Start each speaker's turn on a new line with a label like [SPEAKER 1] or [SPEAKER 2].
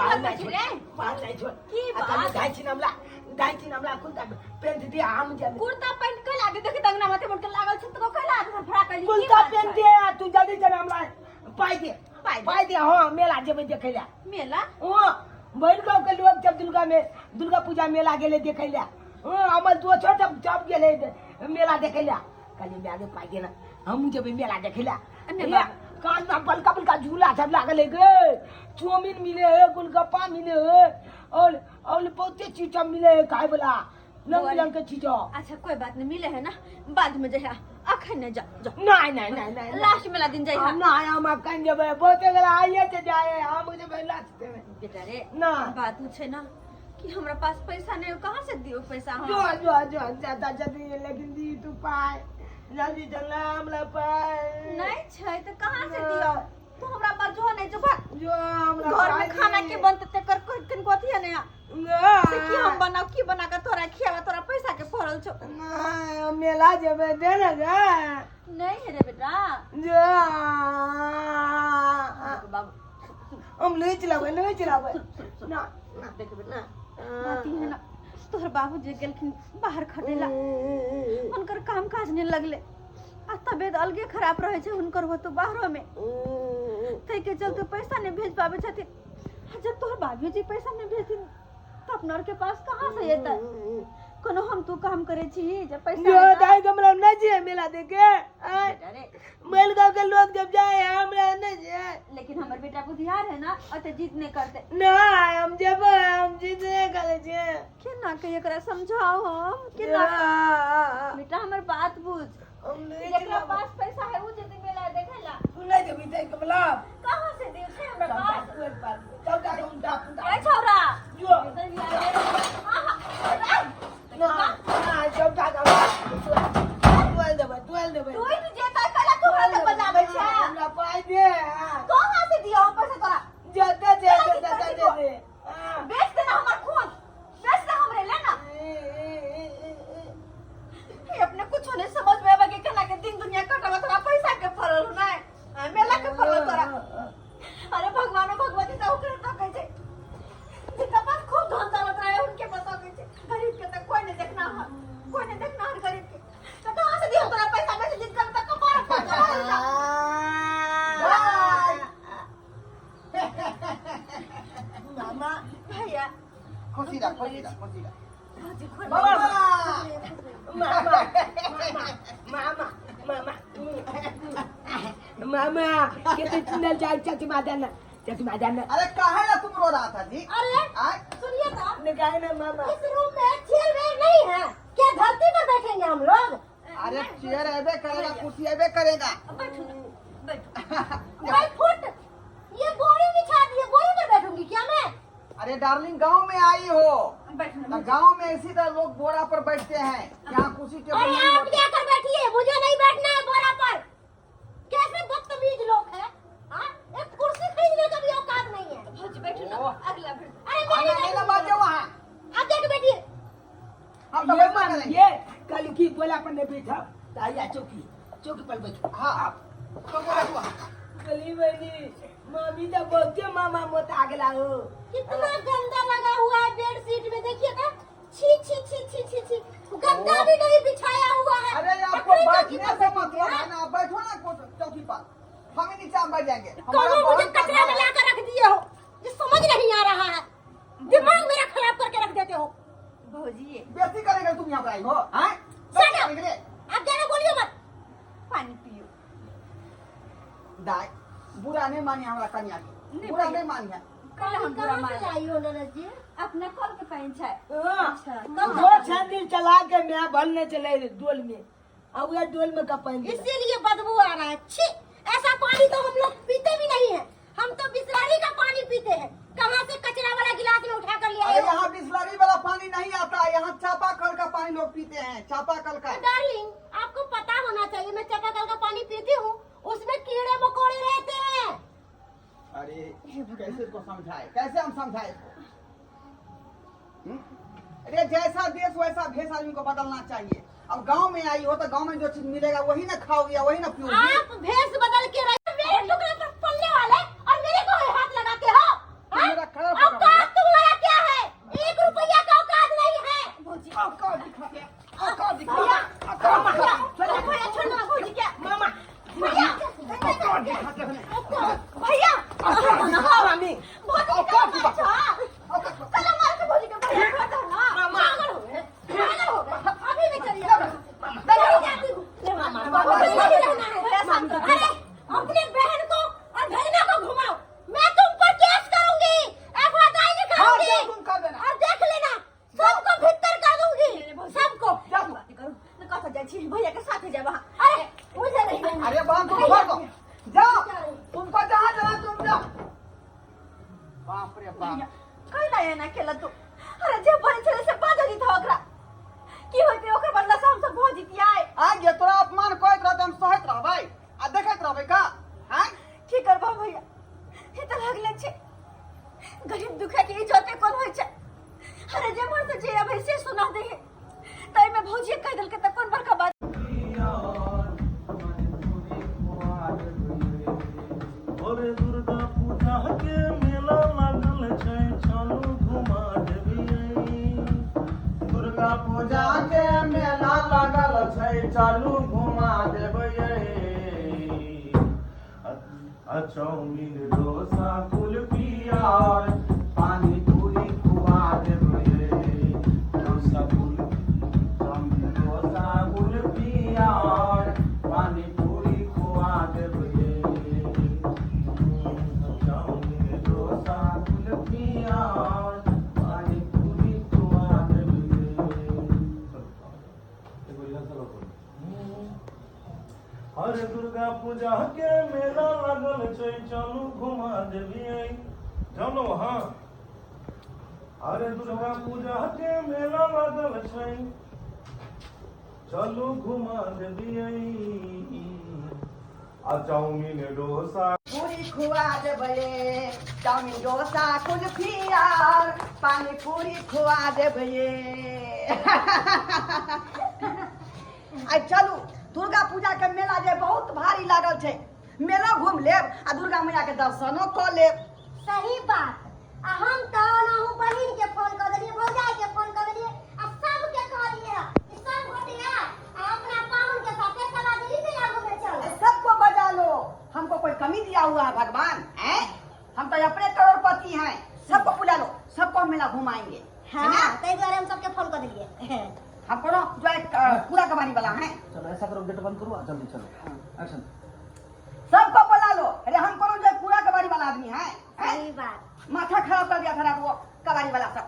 [SPEAKER 1] पाल
[SPEAKER 2] लगबै
[SPEAKER 1] नहीं
[SPEAKER 2] छी
[SPEAKER 1] छोड़
[SPEAKER 2] रे
[SPEAKER 1] पाल नहीं छोड़
[SPEAKER 2] की
[SPEAKER 1] आ कनी
[SPEAKER 2] बात?
[SPEAKER 1] दाइ छी हमला दाइ छी हमला कुर्ता पेंट दे हम जे
[SPEAKER 2] कुर्ता पैंट के लागे देख दंगना माथे मुड़ के लागल छै तो कैला हाथ फड़ा कैली की
[SPEAKER 1] कुर्ता
[SPEAKER 2] बात
[SPEAKER 1] पेंट
[SPEAKER 2] छै?
[SPEAKER 1] दे आ तू जल्दी चल हमरा पाइ दे
[SPEAKER 2] पाइ दे।
[SPEAKER 1] पाइ दे हाँ मेला जेबै देखै लए
[SPEAKER 2] मेला
[SPEAKER 1] हाँ भरि गाँव के लोग जब दुर्गा में दुर्गा पूजा मेला गेलै देखै लए हाँ हमर दोसर सब सब गेलै मेला देखै लए कहलियै माय गे पाइ दे ना हमहूँ जेबै मेला देखै लए
[SPEAKER 2] नहि
[SPEAKER 1] हे,
[SPEAKER 2] बाबू।
[SPEAKER 1] कान में बड़का बड़का झूला सब लागल है गे चाउमीन मिले है गोलगप्पा मिले है और बहुते चीज सब मिले है खाए वाला रंग बिरंग के चीज
[SPEAKER 2] अच्छा कोई बात नहीं मिले है ना बाद में जइहा अखन नहीं जा जा
[SPEAKER 1] नहीं नहीं नहीं नहीं
[SPEAKER 2] लास्ट मेला दिन जइहा
[SPEAKER 1] हम ना हम अखन जेबै बहुते गेला आइए से जाए हम जेबै लास्ट में
[SPEAKER 2] बेटा रे
[SPEAKER 1] ना।
[SPEAKER 2] बात उ छै ना कि हमरा पास पैसा नहीं हो, कहाँ से दियो पैसा हम
[SPEAKER 1] जो जो जो ज्यादा जल्दी लेकिन दी तू पाए जल्दी चलना हमरा पाए
[SPEAKER 2] नहीं छै तो कहाँ से दियो तू हमरा पास जो नहीं जो भाग
[SPEAKER 1] जो हमरा
[SPEAKER 2] घर में
[SPEAKER 1] पाए
[SPEAKER 2] खाना
[SPEAKER 1] दी।
[SPEAKER 2] के बनते तेकर कोई किनको अथी है नहीं
[SPEAKER 1] ना
[SPEAKER 2] से की हम बनाओ की बना के तोरा खियावा तोरा पैसा के फरल छो
[SPEAKER 1] ना हम मेला जेबै दे ना गे
[SPEAKER 2] नहीं है रे बेटा
[SPEAKER 1] जो
[SPEAKER 2] बाबू
[SPEAKER 1] हम नहीं चलाबै नहीं चलाबै ना ना
[SPEAKER 2] देख बेटा बात ई है ना तोहर बाबू जे गेलखिन बाहर खटेला हुनकर काम काज नहीं लगले आ तबियत अलगे खराब रहे छै हुनकर होतो बाहरो में ताहि के चलते पैसा नहीं भेज पाबै छथिन आ जब तोहर बाबूजी पैसा नहीं भेजथिन तऽ अपना आरके पास कहाँ से एतै कोनो हम तू काम करै छी जब पैसा
[SPEAKER 1] जो
[SPEAKER 2] एतै-
[SPEAKER 1] दाई हमरा नहीं चाहिए मेला देखे आय,
[SPEAKER 2] बेटा रे
[SPEAKER 1] बैल गाँव के लोग जब जाए हमरा नहीं चाहिए
[SPEAKER 2] लेकिन हमर बेटा बुधियार है ना ओते जिद नहीं करते
[SPEAKER 1] ना हम जेबै हम जिद नहीं करै छियै
[SPEAKER 2] केना के एकरा समझाओ हम केना
[SPEAKER 1] ना,
[SPEAKER 2] बेटा हमर बात बुझ
[SPEAKER 1] हम नहीं
[SPEAKER 2] जेकरा
[SPEAKER 1] चलाबै।
[SPEAKER 2] पास पैसा है उ जेते मेला देखे ला
[SPEAKER 1] तू नहीं देबी तै के मतलब
[SPEAKER 2] कहाँ से देव छै हमरा पास
[SPEAKER 1] चल जा उनटा पुनटा
[SPEAKER 2] ए छौरा
[SPEAKER 1] जो
[SPEAKER 2] इधर भी आ गए आहा
[SPEAKER 1] ना ना चल जा ट्वेल्व देबै ट्वेल्व देबै
[SPEAKER 2] तू ही जेता कला तू हमरा लग बजाबै छै
[SPEAKER 1] हमरा पाइ दे
[SPEAKER 2] कहाँ से दियो हम पैसा तोरा
[SPEAKER 1] जते दे जते दे दे
[SPEAKER 2] बेच देना हमर खून बेच दे हमरे ले ना ये अपने कुछ नहीं समझ में आवे कि केना के दिन दुनिया कटवा तोरा पैसा के फरल हो ना मेला के फरल तोरा अरे भगवानो भगवती तो ओकरे तकै छै जिनका पास खूब धन दौलत रहे उनके पास तकै छै गरीब के तो कोई नहीं देखना है कोई नहीं देखना है गरीब के तो कहाँ से दियो तोरा पैसा बेच जिद कर तक कपार फोड़ दे
[SPEAKER 1] मामा
[SPEAKER 2] भैया
[SPEAKER 3] खुशी रह खुशी रह खुशी रह
[SPEAKER 2] भौजी खोल
[SPEAKER 1] मामा मामा मामा मामा मामा केते चुनल जाय चाची मादाना चाची मादाना
[SPEAKER 3] अरे काहे ला तुम रो रहा था जी
[SPEAKER 4] अरे
[SPEAKER 3] आय
[SPEAKER 4] सुनिए तो
[SPEAKER 1] निकाय ना मामा
[SPEAKER 4] इस रूम में चेयर वेयर नहीं है क्या धरती पर बैठेंगे हम लोग
[SPEAKER 3] अरे चेयर ऐबे करेगा कुर्सी ऐबे करेगा
[SPEAKER 2] बैठो ना बैठो
[SPEAKER 4] भाई फुट ये बोरी बिछा दिए बोरी पर बैठूंगी क्या मैं
[SPEAKER 3] अरे डार्लिंग गांव में आई हो
[SPEAKER 2] बैठो ना
[SPEAKER 3] तो गांव में इसी तरह लोग बोरा पर बैठते हैं यहाँ कुर्सी टेबल
[SPEAKER 4] अरे
[SPEAKER 3] नहीं
[SPEAKER 4] आप
[SPEAKER 3] होती।
[SPEAKER 4] क्या कर बैठिए मुझे नहीं बैठना है बोरा पर कैसे बदतमीज लोग हैं हाँ? एक कुर्सी खरीदने का भी औकात नहीं है
[SPEAKER 2] भौजी बैठो ना
[SPEAKER 3] ओह।
[SPEAKER 2] अगला बैठो
[SPEAKER 4] अरे मैं
[SPEAKER 3] आना
[SPEAKER 4] नहीं
[SPEAKER 3] नहीं ना
[SPEAKER 4] बैठूंगी।
[SPEAKER 3] बाजे वहाँ
[SPEAKER 4] आप जाके बैठिए
[SPEAKER 3] हम तो
[SPEAKER 1] ये
[SPEAKER 3] बैठा
[SPEAKER 1] मान
[SPEAKER 3] करेंगे
[SPEAKER 1] ये कल की बोला पर नहीं बैठा ताया चौकी चौकी पर बैठो
[SPEAKER 3] हाँ आप तो बोला तू वहाँ।
[SPEAKER 1] गली बनी मामी तो बहुते मामा मोता गेला हो
[SPEAKER 4] कितना गंदा लगा हुआ है बेडशीट में देखिए ना छी छी छी छी छी छी गद्दा भी नहीं बिछाया हुआ है
[SPEAKER 3] अरे आपको
[SPEAKER 4] अपनी चौकी
[SPEAKER 3] बैठने
[SPEAKER 4] पर
[SPEAKER 3] से
[SPEAKER 4] बैठिए,
[SPEAKER 3] मतलब
[SPEAKER 4] हाँ?
[SPEAKER 3] है ना आप बैठो ना चौकी पर हम ही नीचे हम बैठ जाएंगे हमारा
[SPEAKER 4] कहो मुझे
[SPEAKER 3] बहुत
[SPEAKER 4] कचरा में लाकर रख दिए हो जो समझ नहीं आ रहा है दिमाग मेरा खराब करके रख देते हो
[SPEAKER 2] भौजी
[SPEAKER 3] बेइज्जती करेगा तुम यहाँ पर आई हो हैं?
[SPEAKER 4] Shut up!
[SPEAKER 3] निकले
[SPEAKER 4] आप ज्यादा बोलिए मत
[SPEAKER 2] पानी पियो
[SPEAKER 3] दाई बुरा नहीं मानी हमरा कन्या के
[SPEAKER 2] नहीं
[SPEAKER 3] बुरा
[SPEAKER 2] भैया।
[SPEAKER 3] नहीं मानी है
[SPEAKER 2] कल हम बुरा
[SPEAKER 4] कहाँ से
[SPEAKER 2] मान
[SPEAKER 4] आई हो ननद जी
[SPEAKER 2] अपना कल के पानी छै
[SPEAKER 1] हाँ।
[SPEAKER 2] अच्छा
[SPEAKER 1] दो छांदिल चला के मैं भरने चले डोल में अब वह डोल में का पानी दिला।
[SPEAKER 4] इसीलिए बदबू आ रहा है छी ऐसा पानी तो हम लोग पीते भी नहीं है हम तो बिस्लरी का पानी पीते हैं कहाँ से कचरा वाला गिलास में उठा कर ले आए
[SPEAKER 3] अरे
[SPEAKER 4] हो?
[SPEAKER 3] यहाँ बिस्लरी वाला पानी नहीं आता है यहाँ चापाकल का पानी लोग पीते हैं चापाकल का
[SPEAKER 4] तो डार्लिंग आपको पता होना चाहिए मैं चापाकल का पानी पीती हूँ उसमें कीड़े मकोड़े रहते हैं
[SPEAKER 3] अरे कैसे इसको समझाए कैसे हम समझाए इसको हम्म? अरे जैसा देश वैसा भेष आदमी को बदलना चाहिए अब गांव में आई हो तो गांव में जो चीज मिलेगा वही ना खाओगी या वही ना पियोगी
[SPEAKER 4] आप भेष बदल के रहे मेरे टुकड़े पर पलने वाले और मेरे को हाथ लगाते हो हाँ?
[SPEAKER 3] मेरा कलर पकड़। औकात की बात औकात की बात।
[SPEAKER 2] साला मार के भौजी के भैया छोड़ दो ना।
[SPEAKER 1] मामा।
[SPEAKER 4] पागल हो गए, पागल हो गए। अभी मैं चली जाती हूँ, नहीं जाती हूँ। मुझे नहीं रहना है।
[SPEAKER 2] भैया शांत रहो।
[SPEAKER 4] अरे अपने बहन को और भैया को घुमाओ, मैं तुम पर केस करूंगी, एफआईआर
[SPEAKER 3] हाँ,
[SPEAKER 4] लिखाऊंगी
[SPEAKER 3] जाओ तुम कर देना।
[SPEAKER 4] और देख लेना सबको भीतर कर दूंगी, सबको।
[SPEAKER 3] जा तू।
[SPEAKER 2] करू न कतऽ जाइ छी भैया के साथे जाब अहाँ।
[SPEAKER 4] अरे मुझे नहीं रहना।
[SPEAKER 3] अरे बहन तुम छोड़ दो, जाओ तुमको जहाँ जाना तुम जाओ। बाप रे बाप।
[SPEAKER 2] कैला एना केला तू? अरे जे बहन छलै से बाजऽ दितऽ ओकरा, की होइतै ओकर बदला से हमसब भऽ जितियै।
[SPEAKER 3] आ गे तोरा अपमान करैत रहत हम सहैत रहबै आ देखैत रहबै का? आँय?
[SPEAKER 2] की करबह भैया, ई तऽ लगले छै गरीब दुखिया के इज्जते कोन होइ छै। अरे जे मन से जे अबै से सुना दे है, ताहिमे भौजी कहि देलकै तऽ कोन बड़का बात।
[SPEAKER 5] अरे दुर्गा पूजा के मेला लागल छै चलू घुमा देबियै। दुर्गा पूजा के मेला लागल छै चलू घुमा देबियै। आ चाउमीन डोसा कुल्फी आर पानी पूरी खुआ देबियै। डोसा कुल्फी चाउमीन डोसा कुल्फी आर पानी पूरी खुआ देबियै। चाउमीन डोसा कुल्फी आर पानी पूरी खुआ देबियै। एगो रिहर्सल करू। अरे दुर्गा पूजा के मेला लागल छै चलू घुमा देबियै। चलू हाँ। अरे दुर्गा पूजा के मेला लागल छै चलू घुमा देबियै। आ चाउमीन डोसा
[SPEAKER 3] पूरी खुआ देबै, चाउमीन डोसा कुल्फी आर पानी पूरी खुआ देबै। आइ चलू दुर्गा पूजा के मेला जे बहुत भारी लागल छै, मेलो घूम लेब आ दुर्गा मैया के दर्शनो कऽ लेब।
[SPEAKER 4] सही बात। आ हम तऽ ओनाहु बहिन के फोन कऽ देलियै, भौजाई के फोन कऽ देलियै आ सबके कहलियै हँ कि सब गोटे आ आ अपना पाहुन के साथे सब आदमी मेला घूमे चल।
[SPEAKER 3] सबको बजा लो, हमको कोई कमी दिया हुआ है भगवान? हैं? हम तो अपने करोड़पति हैं। सबको बुला लो, सबको हम मेला घुमाएंगे। है ना?
[SPEAKER 4] हाँ, ताहि दुआरे हम सबके फोन कऽ देलियै।
[SPEAKER 3] हम कोनो जो है कूड़ा कबाड़ी वाला है?
[SPEAKER 6] चलो ऐसा करो, गेट बंद करो, जल्दी चलो, एक्शन।
[SPEAKER 3] सबको बुला लो। अरे हम कोनो जो है कूड़ा कबाड़ी वाला आदमी है, हैं?
[SPEAKER 4] सही बात।
[SPEAKER 3] माथा खराब कर दिया था रात वो कबाड़ी वाला सब।